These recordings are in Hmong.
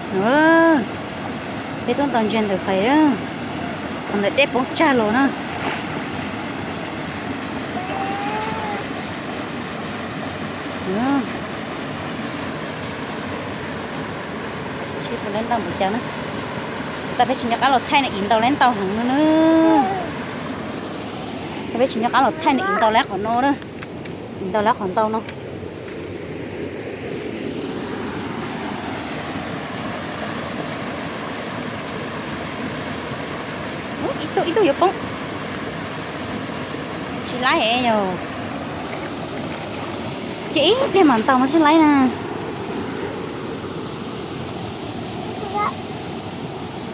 Peb tuaj ntaus ntses ntawm fais, qhov ntawm dej poob tsag los na. Seb puas lab ntau npaum cas na. Tab peb tsis nco qab los thaij na, ib ntaus lab ntau heev no na. Tab peb tsis nco qab los thaij na, ib ntaus lab qhov no na. Ib ntaus lab qhov ntau no. Ib tug, ib tug yuav poob. Tsis laib yog. Ces ib pliag mam ntaus mas thiaj laib na.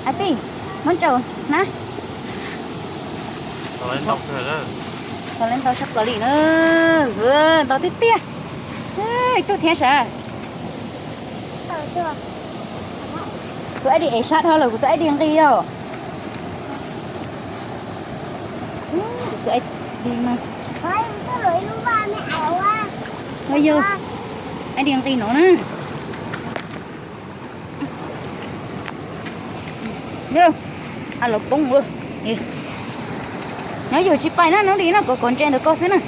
Ab tij, muab ntsaum na. Tau lab ntau sab plaws li na. Ntau tiag tiag. Ib tug thiab sav. Kuv ab di ev sab dhau lawm, kuv tus ab di nqis os. Kuv tus ab di mas. Yog, ab di nqis no na. Yog, a los poob ua. Nyob yus tsis pais na, nyob li no kov kov ntses ntawm koj xwb na.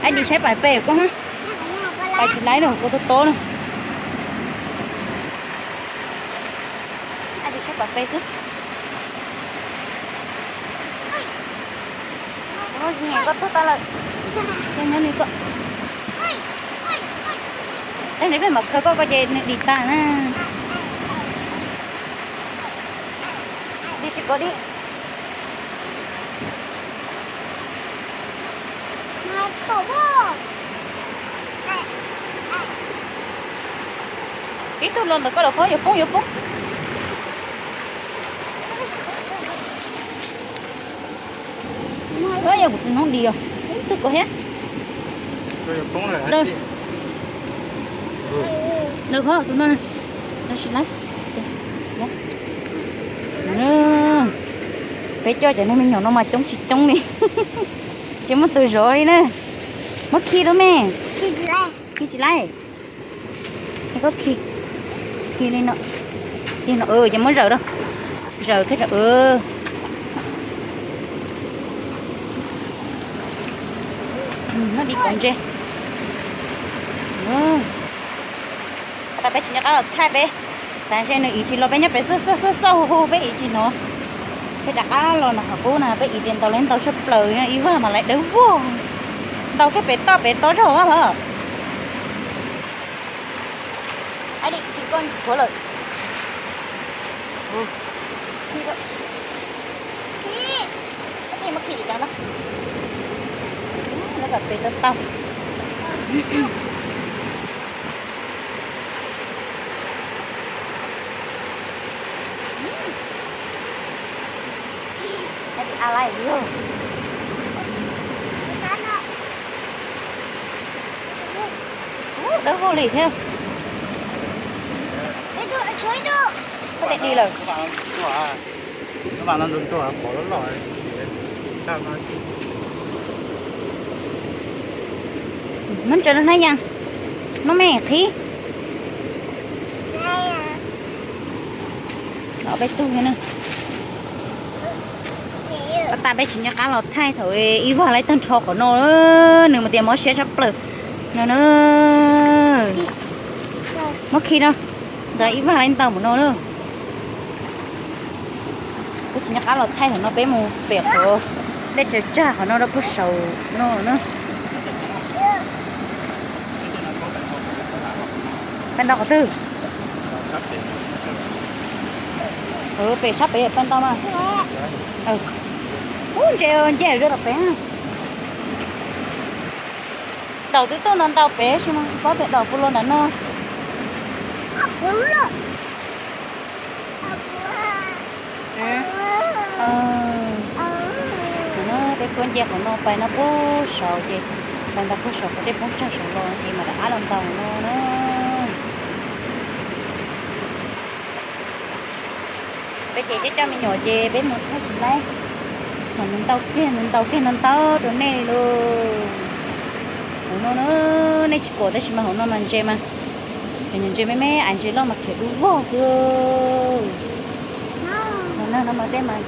Ab di saib pais pem koj, pais tsis laib no koj tob tob na. Ab di saib pais pem xwb. Kuv nyiam koj tug tag lawm. Koj nyob li koj. Tej nws peb mam khaws koj, koj ces nws dim tag na. Dim tsis kov dim. Ib tug los ntawm koj lawm, qhov yuav poob yuav poob. Yog kuv tus noob dim os, ib tug kov thiab. Lawv qhov tus no, lawv sim lawv. Peb coj cov neeg me nyuam no mas coob tsis coob li. Tsis muaj tus zov li na. Muab khi rau me. Khi tsis laib. Koj khi, khi li no. Khi no, ces muab zaws rau. Zaws thiab. Muab dim kov ntses. Tab peb tsis nco qab los thaij peb. Xav ntshe nws ib tsis los peb nyob pem xwb xwb xwb xwb hu hu peb ib tsis hnov. Peb rov qab los no qhov qub na peb ib tias ntaus lawv ntau sab plaws no ib vag mas lawv dawb vog. Ntaus kiag pem toj pem toj zog vag los. Ab di tsis koj tshuav lawm. Khi rau. Khi. Ab di muab khi ceev no. Lawv kom pem tau tau. Ab di a laij yog. Ub, dawb vog li thiab. Koj tes di lawm. Muab ntsaws rau hnab yas. Noj me qhib. Los peb tug thiab na. Pab tas peb tsis nco qab los thaij thaum ib vag lawv tag nrho qhov no, nws mas tias mob siab sab plaws no na. Muab khi rau, ntawd ib vag lawv ntau mus no na. Peb tsis nco qab los thaij thaum no peb mus pem qhov dej tsaws tsag qhov no rau puag saum no na. Peb ntau qhov twg? Pem sab pem peb ntau mas. Ub, ntses nce zoj tom pem. Daum twb tuaj ntau ntau pem si mas tsis paub tias daum puas los ntawm no. Peb puab nce qhov no pais no puag saud ces pais ntawd puag saud qhov dej poob tsag saud los ces mam rov qab los ntaus no na. Peb ces coj coj me nyuam ces peb mus thaij tsis laib. Hauv no ntau kiag, ntau kiag, ntau ntau rau nej li lauj. Hauv no na, nej tsis pom tab sis mas hauv no mas ntses mas, cov ntses me me, ntses loj mas khiav du vog xwb. Hauv no no mas tej mas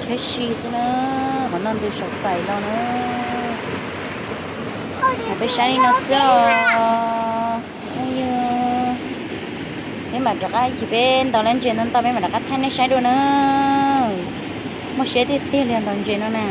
tshaib si xwb na, hauv no ntws saum fais los na. Peb saib li no xwb os. Peb mam rov qab, peb ntaus lawv ntses ntau ntau peb mam rov qab thaij nej saib dua na. Muaj siab tiag tiag li ntaus ntses no na.